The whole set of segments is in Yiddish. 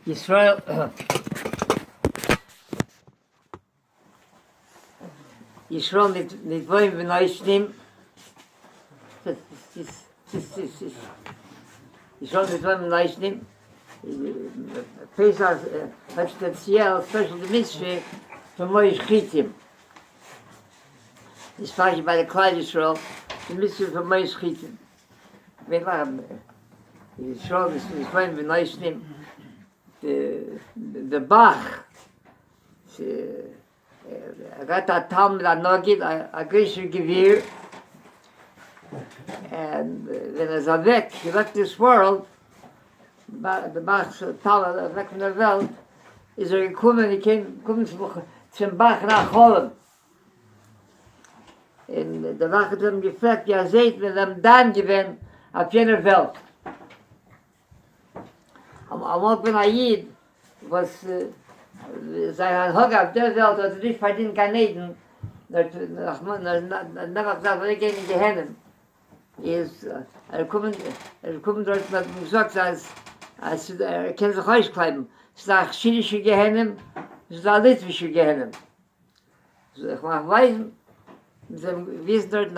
ישראל ישראל נתבעים ונושנים ישראל נתבעים ונושנים פסח האט ספעציעל special די מצוה פון מויש חיטים איז פארשט ביי די כלל ישראל די מצוה פון מויש חיטים ישראל נתבעים ונושנים די באך ער האט א תלמיד א נגיד א גרויסער גביר, און ווען ער איז אוועק, he left this world, די באך'ס תלמיד איז אוועק פון דער וועלט, איז ער געקומען געקומען צום באך אין א חלום, און דער באך האט אים געפרעגט ווי אזוי האט מען אים דן געווען אויף יענער וועלט. אמאל געווען א איד וואס זיין הנהגה אויף דער וועלט האט ער נישט פארדינט גן עדן, נאר נעבעך דארף אוועק גיין אין גיהנום, איז ער געקומען ער איז געקומען דארט און האט אים געזאגט אז אז ער קען זיך אויסקלייבן, ס'איז דא א חסידישע גיהנום, ס'איז דא א ליטווישע גיהנום. זאל איך אייך ווייזן? זיי וויזן דארטן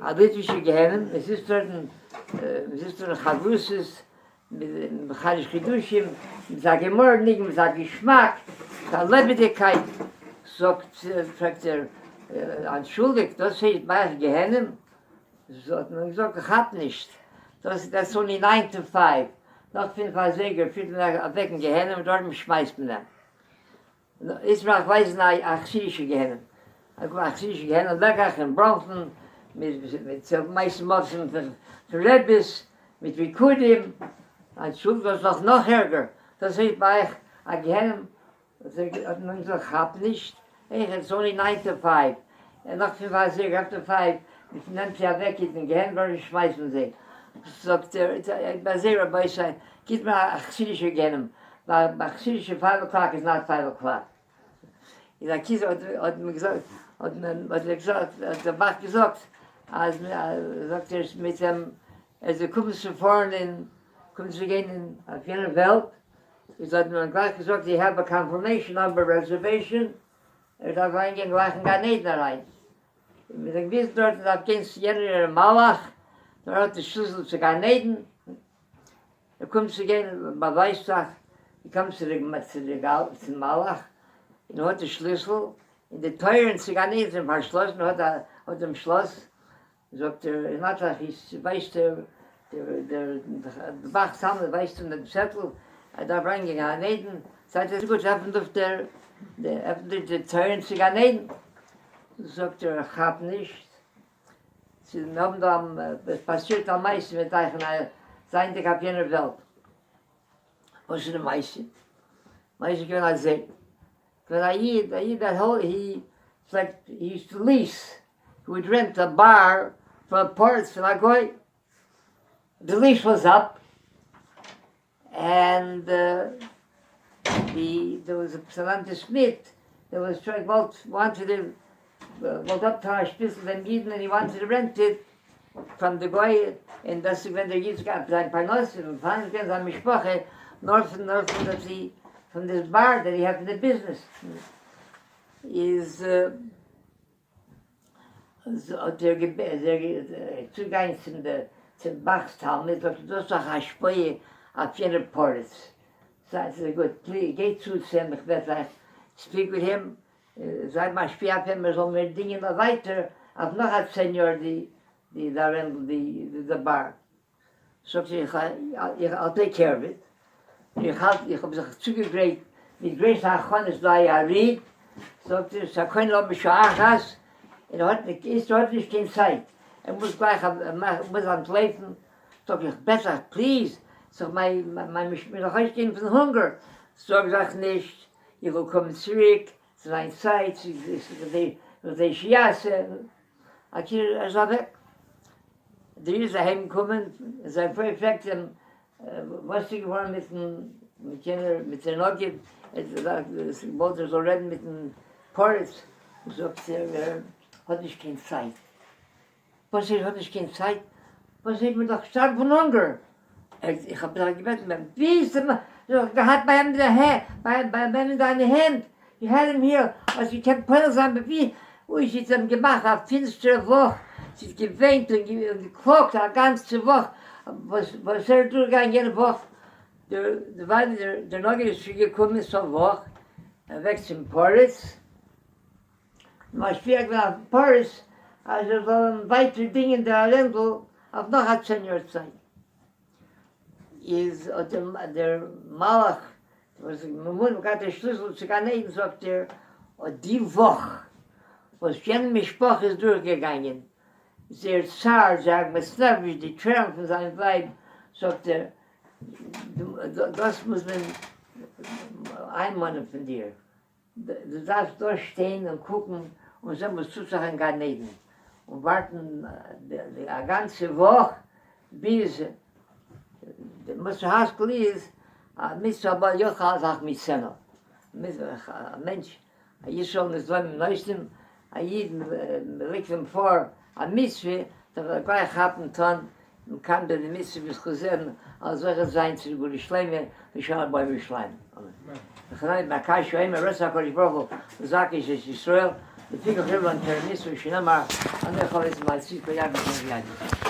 א ליטווישע גיהנום, מען זיצט דארטן, מען זיצט דארטן חברותות, מיט מחדש חידושים, מיט א גמרא ניגון, מיט א געשמאק, מיט א לעבעדיגקייט, זאגט, פרעגט ער, אנטשולדיגט, דאס הייסט ביי אייך גיהנום? האט מען געזאגט, איך כאפ נישט, דאס that's only nine to five, נאך פינף אזייגער פירט מען אוועק אין גיהנום און דארטן שמייסט מען אים. איצט וועל איך ווייזן א חסידישע גיהנום, א חסידישע גיהנום לעקעך און בראנפן, מיט מעשים מופתים פון רביס, מיט ריקודים, אנטשולדיגט דאס איז נאך נאך ערגער, דאס הייסט ביי אייך א גיהנום, האט מען געזאגט כאפ נישט, איך it's only nine to five, און נאך פינף אזייגער after five נעמט זי אוועק אין גיהנום דארט שמייסט מען זיי, זאגט ער, ביי זיי רבותי גיט מען א חסידישע גיהנום, ווייל ביי חסידישע five o'clock איז not five o'clock. איז א קיצור האט האט מען געזאגט האט מען האט ער געזאגט האט דער באך געזאגט אז זאגט ער מיט דעם ער איז געקומען צו פארן אין קומען צו גיין אין אויף יענער וועלט איז האט מען גלייך געזאגט you have a confirmation number reservation ער דארף אריין גיין גלייך אין גן עדן אריין. און מיר זענען געוויס דארטן דארף גיין צו יענער מלאך דער האט די שליסל צו גן עדן. ער קומט צו גיין און באווייזט זיך, ער קומט צו צום מלאך און האט די שליסל, און די טויערן צו גן עדן זענען פארשלאסן, האט האט דעם שלאס, זאגט ער, און אט אט איז ווייזט ער, דער באך תלמיד ווייזט אים דעם צעטל, ער דארף אריין גיין גן עדן, זייט ער גוט עפנט אויף דער, עפנט אויף די טויערן צו גן עדן, זאגט ער, איך כאפ נישט. צו האבן דא עס פאסירט א מעשה מיט אייך אין אייער זייענדיג אויף יענער וועלט. וואס איז די מעשה? מעשה איז געווען אזוי, געווען א איד, א איד that he פלעגט, he used to lease, he would rent a bar פאר פארטס פון א גוי, די lease was up, and די there was עפעס אן אנטיסמיט that was trying וואלט wanted to וואלט אפטאן א שפיצל דעם אידן און he wanted to rent it from די גוי און דאס איז געווען דער איד'ס זיין פרנסה און מפרנס געווען זיין משפחה נאר פון נאר פון דאס פון this bar that he had פון די ביזנעס איז האט ער צוגיין צום באך'ס תלמיד, זאגט ער, דאס איז דאך א השפעה אויף יענער פריץ, זייט אזוי גוט, please גיי צו צו אים, איך בעט אייך, speak with him, זיי משפיע אויף אים ער זאל מיר דינגען אויף ווייטער, אויף נאך א צען יאר די rental די באר. זאגט ער, איך I'll take care of it, איך האלט, איך האב זיך צוגעגרייט מיט גרויסע הכנות ליריד, זאגט ער, ס'א קונה בשעה אחת, און ער האט נישט, ער האט נישט קיין צייט, ער מוז גלייך, ער מוז אנטלויפן, זאג איך, בעט איך, please, זאג מיין, מיין משפחה מוז דאך אויסגיין פון הונגער, זארג זיך נישט, איך וועל קומען צוריק, צו זיין צייט, כדי שיעשה, אקעי ער איז אוועק. דער איד איז אהיים געקומען, זיין פרוי פרעגט אים, וואס איז געווארן מיטן, מיט יענער, מיט דער נגיד, ער האט געוואלט ער זאל רעדן מיטן פריץ, זאגט ער, ער האט נישט קיין צייט. וואס ער האט נישט קיין צייט? וואס הייסט מען דאך שטארבן פון הונגער? איך האב זיך געבעטן ביים ווי איז דו האסט געהאט ביי אים ביי אים אין דיינע הענט, you had him here, האסט געקענט פועל זיין ביי ווי, אוי זי האט אים געמאכט א פינסטערע וואך, זי האט געוויינט און געקלאגט א גאנצע וואך וואס ער איז דורכגעגאנגען יענע וואך, דערווייל דער נגיד איז שוין געקומען סוף וואך, אוועק צום פריץ. משפיע געווען אויפן פריץ אז ער זאל אים ווייטער דינגען די ארענדל אויף נאך א צען יאר צייט, איז האט דער מלאך וואס איז ממונה געהאט די שליסל צו גן עדן זאגט ער, אט די וואך וואס יענע משפחה איז דורך געגאנגען זייער צער, זייער עגמת נפש, די טרערן פון זיין ווייב, זאגט ער, דאס מוז מען איינמאנען פון דיר, דו דארפסט דא שטיין און קוקן און זען וואס טוט זיך אין גן עדן, און ווארטן א גאנצע וואך ביז די מוסר השכל איז א מצוה הבאה יאכל אז אך מצנה, א מענטש א ישראל נזלמים נושאים, א איד מ'לייגט אים פאר א מצוה דארף ער גלייך כאפן טון מקיים זיין די מצוה בזכות זה מ'זאל זוכה זיין צו גאולה שלימה לשנה הבאה בירושלים אמן. וחנניה בן עקשיא אומר רצה הקדוש ברוך הוא לזכות את ישראל לפיכך הרבה להם תורה ומצוות שנאמר אני חפץ למען צדקו ירבה כן ויגדיל.